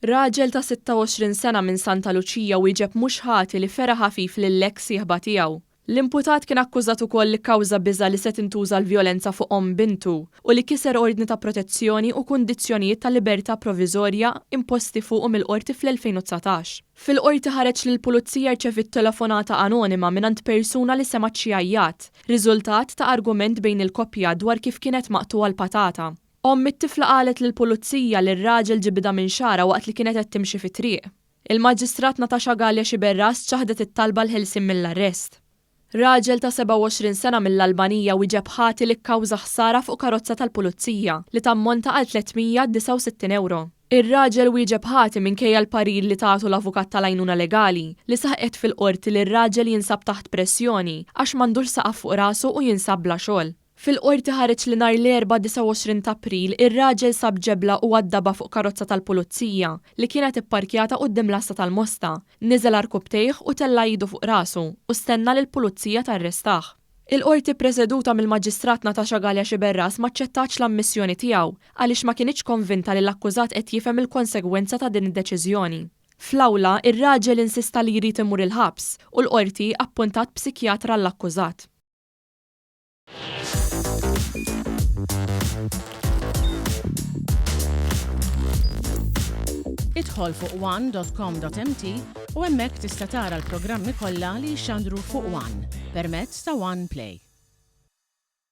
Raġel ta' 26 sena minn Santa Luċija wieġeb mhux ħati li fera ħafif lill-eks sieħba tiegħu. L-imputat kien akkużat ukoll li kkawża biża' li se tintuża l-vjolenza fuq omm bintu u li kiser ordni ta' protezzjoni u kundizzjonijiet ta' libertà proviżorja imposti fuqu mill-Qorti fl-2019. Fil-Qorti ħareġ li l-Pulizija rċeviet telefonata anonima mingħand persuna li semgħet xi għajjat, riżultat ta' argument bejn il-koppja dwar kif kienet maqtugħa l-patata. Omm it-tifla qalet lill-Pulizija li r-raġel ġibidha minn xagħarha waqt li kienet qed timxi fit-triq. Il-Maġistrat Natasha Galea Sciberras ċaħdet it-talba għall-ħelsien mill-arrest. Raġel ta' 27 sena mill-Albanija wieġeb ħati li kkawża ħsara fuq karozza tal-Pulizija li tammonta għal 369 ewro. Ir-raġel wieġeb ħati minkejja l-parir li tatu l-avukat tal-għajnuna legali, li saħqet fil-Qorti li r-raġel jinsab taħt pressjoni għax m'għandux saqaf fuq rasu u jinsab bla xogħol. Fil-Qorti ħareġ li nhar l-Erbgħa 29 t'April ir-raġel sab ġebla u għaddabha fuq karozza tal-Pulizija li kienet ipparkjata quddiem l-għassa tal-Mosta, niżel għarkupptejh u tella' idu fuq rasu u stenna lill-Pulizija tarrestah. Il-Qorti ppreseduta mill-Maġistrat Natasha Galea Sciberras m'aċċettatx l-ammissjoni tiegħu għaliex ma kinitx konvinta li l-akkużat qed jifhem il-konsegwenza ta' din id-deċiżjoni. Fl-awla, ir-raġel insista li jrid imur il-ħabs u l-Qorti appuntat psikjatra għall-akkużat. Idħol fuq one.com.mt u hemmhekk tista' tara l-programmi kollha li jixxandru fuq One permezz ta' One Play.